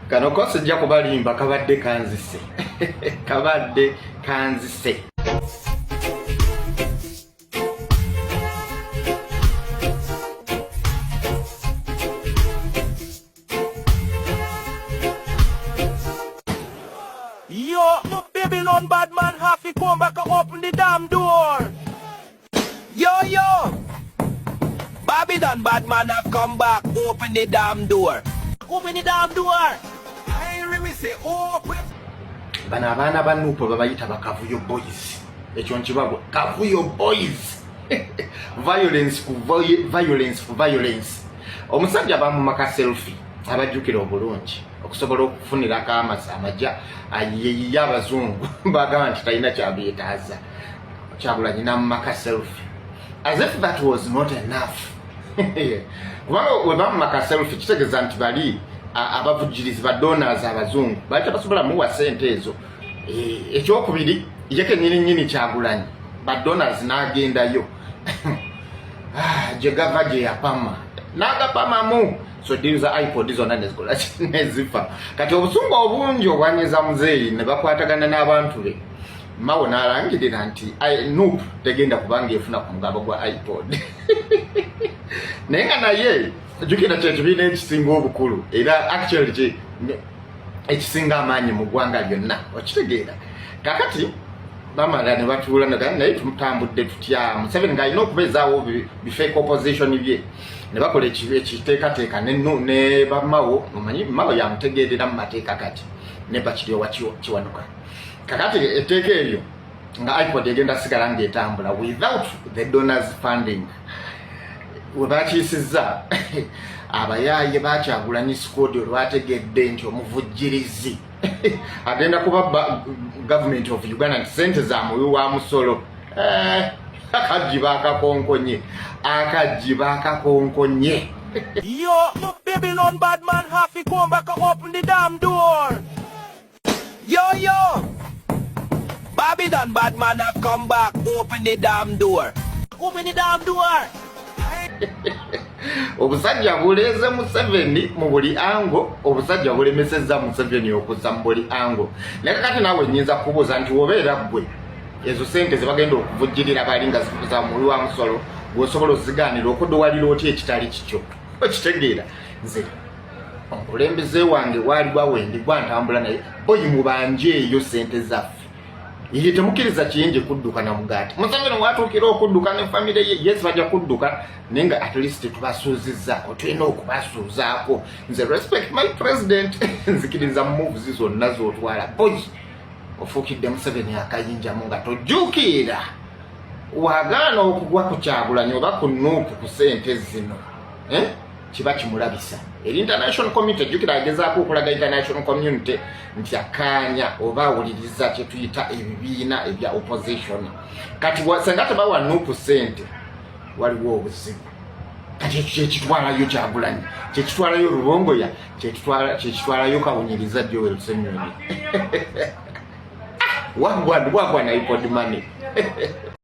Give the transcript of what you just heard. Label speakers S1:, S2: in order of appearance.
S1: Kano ko sijja kubalimba, kabadde kanzise, kabadde kanzise.
S2: Yo, Babylon bad man have to come back and open the damn door. Yo, yo. Babylon bad man have come back, open the damn door. Open the damn door. I really say open.
S1: Bano abaana ba NUP babayita bakavuyo boys. Ekyo nkibabwa, kavuyo boys, violence ku violence ku violence. Omusajja bamumaka selfie, abajjukira obulungi, okusobola okufunirako amasa amajja ayeyiye abazungu bagamba nti talina kyabyetaaza. Kyagulanyi namumaka selfie, as if that was not enough, kubanga we bamumaka selfie kitegeeza nti bali abavujjirizi ba donors abazungu bali tebasobola muwa sente ezo. Ekyokubiri, ye kenyini nyini Kyagulanyi ba donors n'agendayo. Ah, gye gava gye yapama n'agapamamu, so deal za IPOD zonna nezikola nezifa. Kati obusungu obungi obwanyiza muzeeyi ne bakwatagana n'abantu be mawo n'alangirira nti NUP tegenda kubanga efuna ku mugabo gwa IPOD. Naye nga naye jjukira kyekibiina ekisinga obukulu era actually ekisinga amaanyi mu ggwanga lyonna, okitegeera? Kakati bamala ne batuula, naye tutambudde tutya? Museveni ng'alina okubeezaawo bifake opposition bye, ne bakola ekiteekateeka ne bamawo. Omanyi Mawo yamutegeerera mu mateeka, kati ne Bakiryowa Kiwanuka. Kakati etteeka eryo nga IPOD egenda sigala ng'etambula without the donors funding. We bakiyisizza, abayaaye bakyagulanyi squad olwategedde nti omuvujjirizi agenda kuba government of Uganda, nti sente za muwi wa musolo, akajji bakakonkonye, akajji bakakonkonye.
S2: Yo, Babylon bad man have to come back and open the damn door. Yo, yo. Babylon bad man have come back, open the damn door. Open the damn door.
S1: Obusajja buleeze Museveni mu buli angle, obusajja bulemesezza Museveni okuzza mu buli angle. Naye kakati naawe nyinza kubuuza nti wobeera ggwe, ezo sente zebagenda okuvujjirira bali nga za muwi wa musolo, gweosobola ozigaanira? Okuduwalira otya ekitali kikyo? Okitegeera? Nze omukulembeze wange waaliwa wendigwa ntambula naye boyi mubanje eyo sente zaffe. Ye temukkiriza kiyingi kudduka na mugaati. Museveni watuukira okudduka ne famire ye, yes, bajja kudduka, naye nga at least tubasuuzizzaako, tulina okubasuuzaako. Nze respect my president, nzikiriza moves zonna z'otwala. Boyi ofuukidde Museveni akayinjamu nga tojjukiira wagaana okugwa ku Kyagulanyi oba ku NUP ku sente zino, eh? Kiba kimulabisa eri international community. Jjukira agezaako okulaga international community nti akaanya oba awuliriza kyetuyita ebibiina ebya opposition. Kati senga tebawa NUP sente, waliwo obuzibu. Kati ekyo kyekitwalayo Kyagulanyi, kyekitwalayo Rubongoya, kyekitwalayo Kawunyiriza Joel Senyonyi. Wagwan wagwan IPOD money.